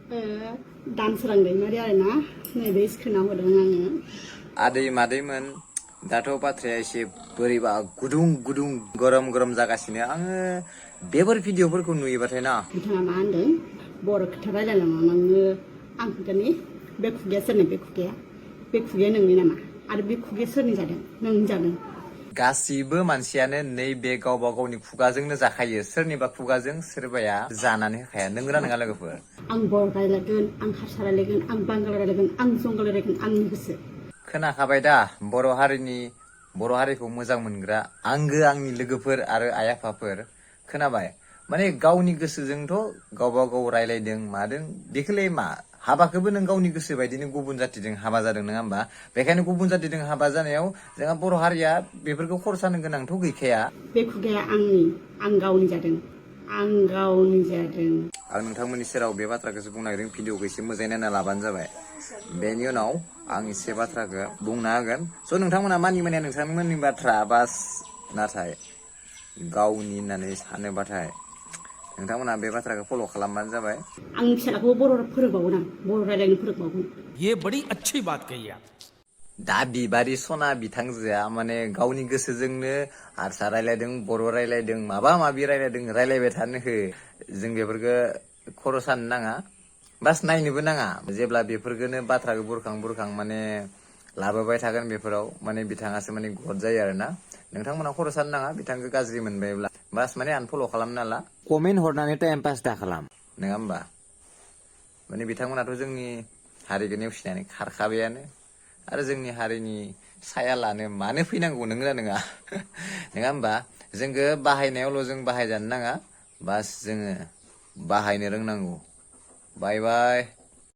दानसोरांदै मादै आरोना नैबे स्क्रिनाव होदों आङो आदै मादैमोन दाथ' बाथ्राया एसे बोरैबा गुदुं गुदुं गरम गरम जागासिनो आङो बेफोर भिडिअफोरखौ नुयोबाथाय ना बिथाङा मा होनदों बर' खोथा रायलायलाङो नोङो आं खोन्थानि बे खुगाया सोरनि बे खुगाया नोंनि नामा आरो बे खुगाया सोरनि जादों नोंनि जादों गासिबो मानसियानो नैबे गावबा गावनि खुगाजोंनो जाखायो सोरनिबा खुगाजों सोरबाया जानानै होखाया नोंगोना नङा लोगोफोर आं बर' रायलायगोन आं हारसा रायलायगोन आं बांगाल रायलायगोन आं जंगल रायलायगोन आंनि गोसो खोनाखाबाय दा बर' हारिखौ मोजां मोनग्रा आंगो आंनि लोगोफोर आरो आइ आफाफोर खोनाबाय माने गावनि गोसोजोंथ' गावबा गाव रायलायदों मादों बेखौलाय मा हाबाखौबो नों गावनि गोसो बायदिनो गुबुन जातिजों हाबा जादों नङा होमबा बेखायनो गुबुन जातिजों हाबा जानायाव जोंहा बर' हारिया बेफोरखौ खरसानो गोनांथ' गैखाया बे खुगाया आं गावनि जादों आं नोंथांमोननि सेराव बे बाथ्राखौसो बुंनो नागिरदों भिडिअखौ एसे मोजाङै नायना लाबानो जाबाय बेनि उनाव आं एसे बाथ्राखौ बुंना होगोन स' नोंथांमोना मानि नोंथांमोननि बाथ्रा बास नाथाय गावनि होननानै सानोबाथाय नोंथांमोना बे बाथ्राखौ फल' खालामबानो जाबाय आंनि फिसालाखौबो बर' फोरोंबावगोन आं बर' रायलायनो फोरोंबावगोन ये बड़ी अच्छी बात कही आप दा बिबारि सना बिथांजोआ माने गावनि गोसोजोंनो हारसा रायलायदों बर' रायलायदों माबा माबि रायलायदों रायलायबाय थानो हो जों बेफोरखौ खर' सानो नाङा बास नायनोबो नाङा जेब्ला बेफोरखौनो बाथ्राखौ बुरखां माने लाबोबाय थागोन बेफोराव माने बिथाङासो माने गद जायो आरोना नोंथांमोना खर' सानो नाङा बिथांखौ गाज्रि मोनबायब्ला बास माने आनफल' खालामना ला कमेन्ट हरनानै टाइम पास दा खालाम नङा होमबा माने बिथांमोनाथ' जोंनि हारिखौ नेवसिनानै खारखाबायानो आरो जोंनि हारिनि साया लानो मानो फैनांगौ नोंगोना नङा नङा होमबा जोंखौ बाहायनायावल' जों बाहायजानो नाङा बास जोङो बाहायनो रोंनांगौ बाय बाय